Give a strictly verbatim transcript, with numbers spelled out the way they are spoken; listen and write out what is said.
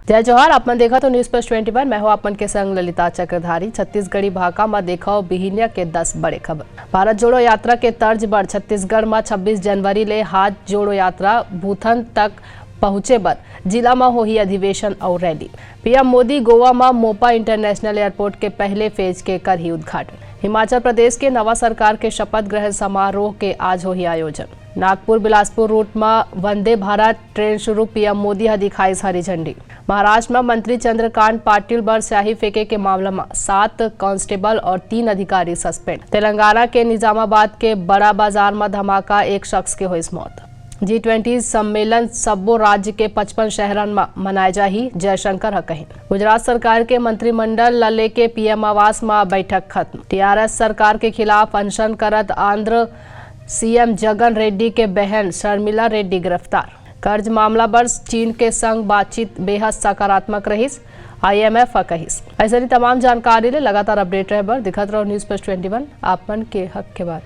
जय जोहार, आप मन देखत हो News Plus twenty one, मैं हूं आप मन के संग ललिता चक्रधारी। छत्तीसगढ़ी भाखा म देखव बिहिनिया के दस बड़े खबर। भारत जोड़ो यात्रा के तर्ज बर छत्तीसगढ़ म छब्बीस जनवरी ले हाथ जोड़ो यात्रा भूथन तक पहुंचे बर जिला म होही अधिवेशन अउ रैली। पीएम मोदी गोवा म मोपा इंटरनेशनल एयरपोर्ट के पहले फेज के करही उद्घाटन। हिमाचल प्रदेश के नवा सरकार के शपथ ग्रहण समारोह के आज होही आयोजन। नागपुर बिलासपुर रूट म वंदे भारत ट्रेन शुरू, पीएम मोदी ह दिखाइस हरी झंडी। महाराष्ट्र म मंत्री चंद्रकांत पाटिल बर स्याही फेंके के मामला म सात कांस्टेबल और तीन अधिकारी सस्पेंड। तेलंगाना के निजामाबाद के बड़ा बाजार म धमाका, एक शख्स के होइस मौत। जी ट्वेंटी सम्मेलन सब्बो राज्य के पचपन शहरन म मनाए जाही, जयशंकर ह कहिन। गुजरात सरकार के मंत्रिमंडल ल लेके पीएम आवास म बैठक खत्म। टीआरएस सरकार के खिलाफ अनशन करत आंध्र सीएम जगन रेड्डी के बहन शर्मिला रेड्डी गिरफ्तार। कर्ज मामला बर चीन के संग बातचीत बेहद सकारात्मक रहिस, आईएमएफ ह कहिस। अइसने तमाम जानकारी ले लगातार अपडेट रहे बर देखत रहो News Plus twenty one, आप मन के हक के बात।